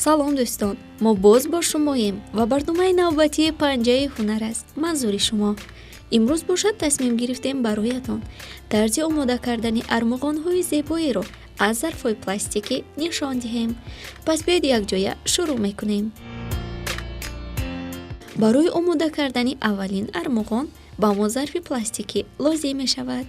Салом дӯстон, мо боз бо шумоем ва барномаи навбатии панҷаи ҳунар аст манзури шумо. Имрӯз бошад тасмим гирифтем бароятон тарзи омода кардани армуғонҳои зебоиро аз зарфҳои пластикӣ нишон диҳем. Пас биёед якҷоя шурӯъ мекунем. Барои омода кардани аввалин армуғон ба мо зарфи пластикӣ лозим мешавад.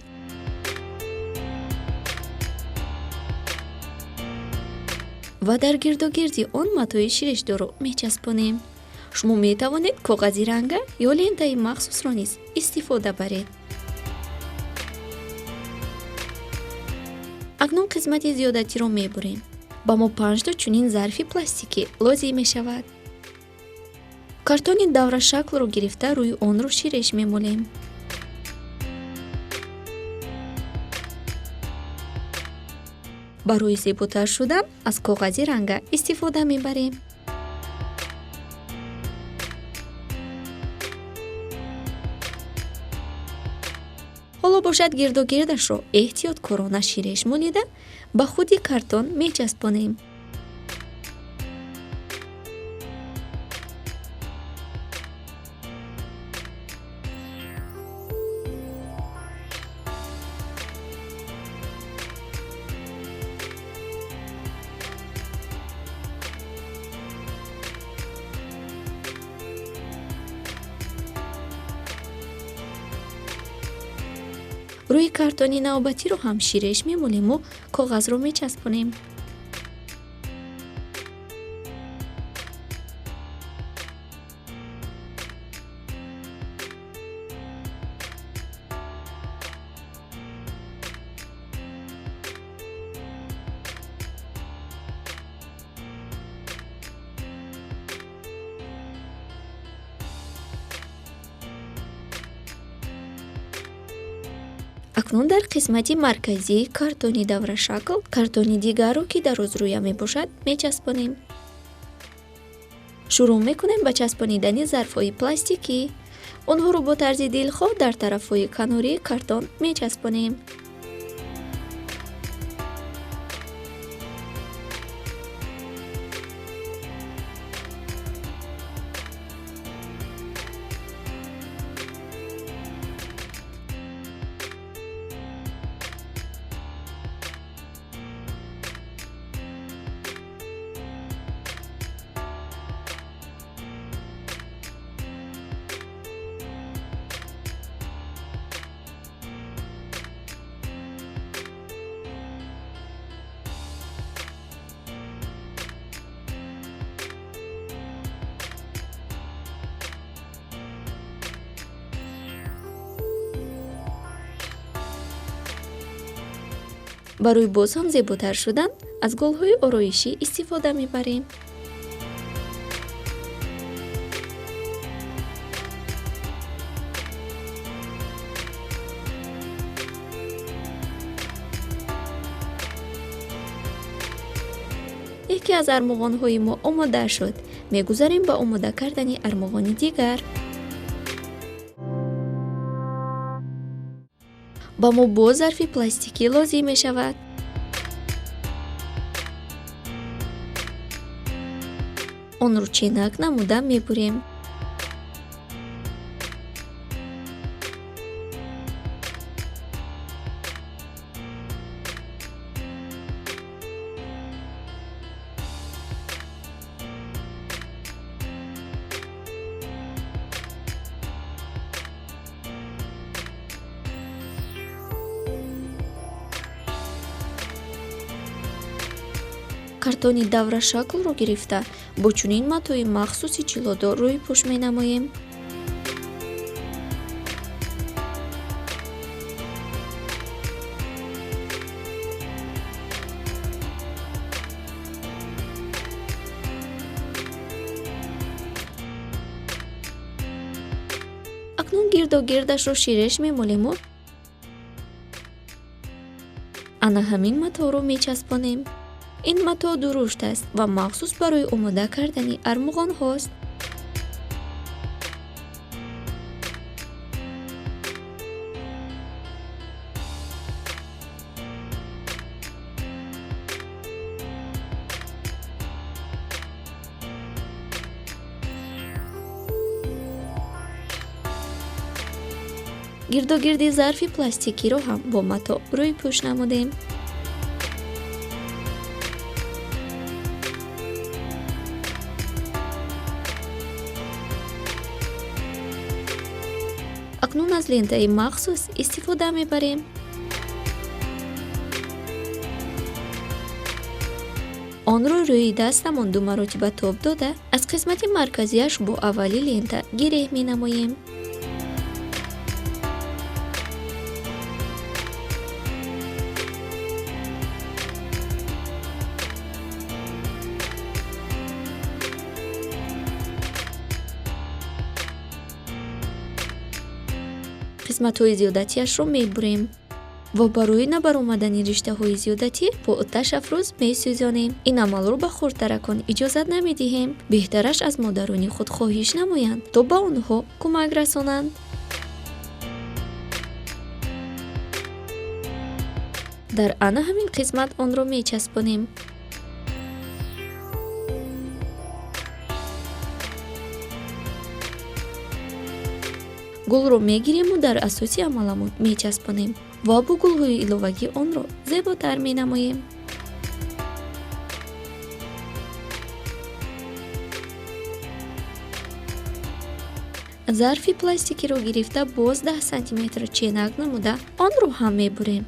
Ва дар гирдогирди он матои ширешдорро мечаспонем. Шумо метавонед коғази ранга ё лентаи махсусро низ истифода баред. Акнун қисмати зиёдатиро мебурем. Ба мо 5 чунин зарфи пластикӣ лозим мешавад. Картони даврашаклро гирифта рӯи онро ширеш мемолем. Барои зеботар шудан аз коғази ранга истифода мебарем. Ҳоло бошад гирдогирдашро эҳтиёткорона ширеш молида ба худи картон мечаспонем. Рӯи картони навбатиро ҳам ширеш мемолему коғазро мечаспонем. Акнун дар қисмати марказии картони даврашакл картони дигарро, ки дарозрӯя мебошад, мечаспонем. Шурӯъ мекунем ба часпонидани зарфҳои пластикӣ. Онҳоро бо тарзи дилхоҳ дар тарафҳои канории картон мечаспонем. Барои боз ҳам зеботар шудан аз гулҳои ороишӣ истифода мебарем. Яке аз армуғонҳои мо омода шуд. Мегузарем ба омода кардани армуғони дигар. Ба мо боз зарфи пластикӣ лозим мешавад. Онро ченак намуда мебурем. Картони даврашаклро гирифта бо чунин матои махсуси ҷилодор рӯйпӯш менамоем. Акнун гирдогирдашро ширеш мемолему ана ҳамин маторо мечаспонем. Ин мато дурушт аст ва махсус барои омода кардани армуғонҳост. Гирдогирди зарфи пластикиро ҳам бо матоъ рӯйпӯш намудем. Акнун аз лентаи махсус истифода мебарем. Онро рӯи дастамон ду маротиба тоб дода, аз қисмати марказияш бо аввали лента гиреҳ менамоем. Қисматҳои зиёдатиашро мебурем ва барои набаромадани риштаҳои зиёдатӣ бо оташафрӯз месӯзонем. Ин амалро ба хурдтаракон иҷозат намедиҳем. Беҳтараш аз модарони худ хоҳиш намоянд, то ба онҳо кӯмак расонанд. Дар ана ҳамин қисмат онро мечаспонем. Гулро мегириму дар асоси амаламон мечаспонем ва бо гулҳои иловагӣ онро зеботар менамоем. Зарфи пластикиро гирифта боз 10 сантиметр ченак намуда онро ҳам мебурем.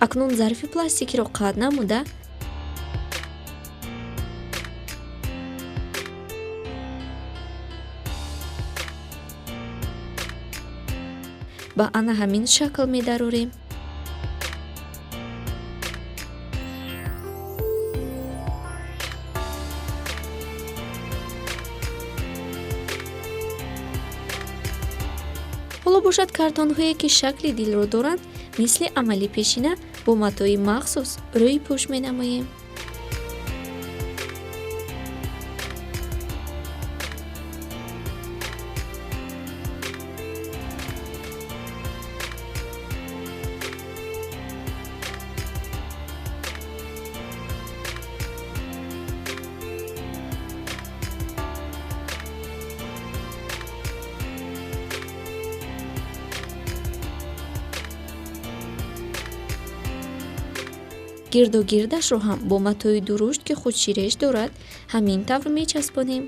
Акнун зарфи пластикиро қат намуда ба ана ҳамин шакл медарорем. Ҳоло бошад картонҳое, ки шакли дилро доранд, мисли амали пешина бо матои махсус рӯйпӯш менамоем. Гирдогирдашро ҳам бо матои дурушт, ки худширеш дорад, ҳамин тавр мечаспонем.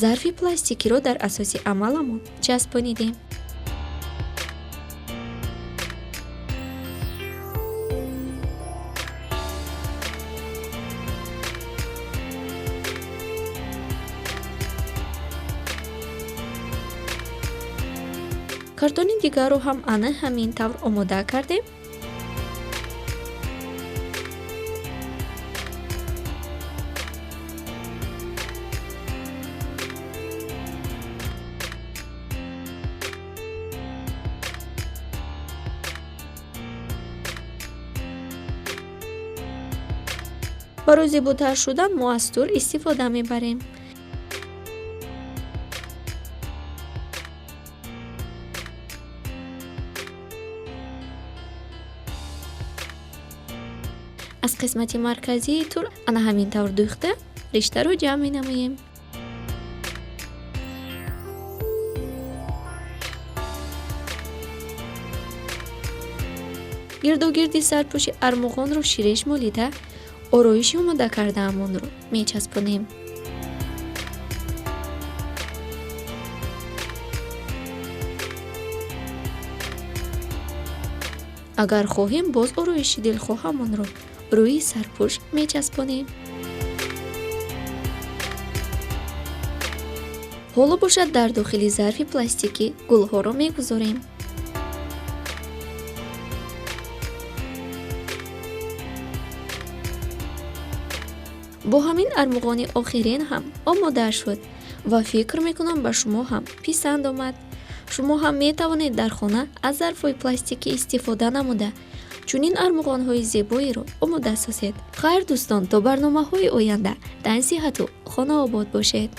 Зарфи пластикиро дар асоси амаламон часпонидем. Картони дигарро ҳам ана ҳамин тавр омода кардем. Барои зеботар шудан мо аз тур истифода мебарем. Аз қисмати марказии тур ана ҳамин тавр дӯхта риштаро ҷамъ менамоем. Гирдогирди сарпӯши армуғонро ширеш молида ороиши омода кардаамонро мечаспонем. Агар хоҳем, боз ороиши дилхоҳамонро рӯи сарпӯш мечаспонем. Ҳоло бошад дар дохили зарфи пластикӣ гулҳоро мегузорем. Бо ҳамин армуғони охирин ҳам омода шуд ва фикр мекунам ба шумо ҳам писанд омад. Шумо ҳам метавонед дар хона аз зарфҳои пластикӣ истифода намуда, чунин армуғонҳои зебоеро омода созед. Хайр, дӯстон, то барномаҳои оянда тансиҳату хонаобод бошед.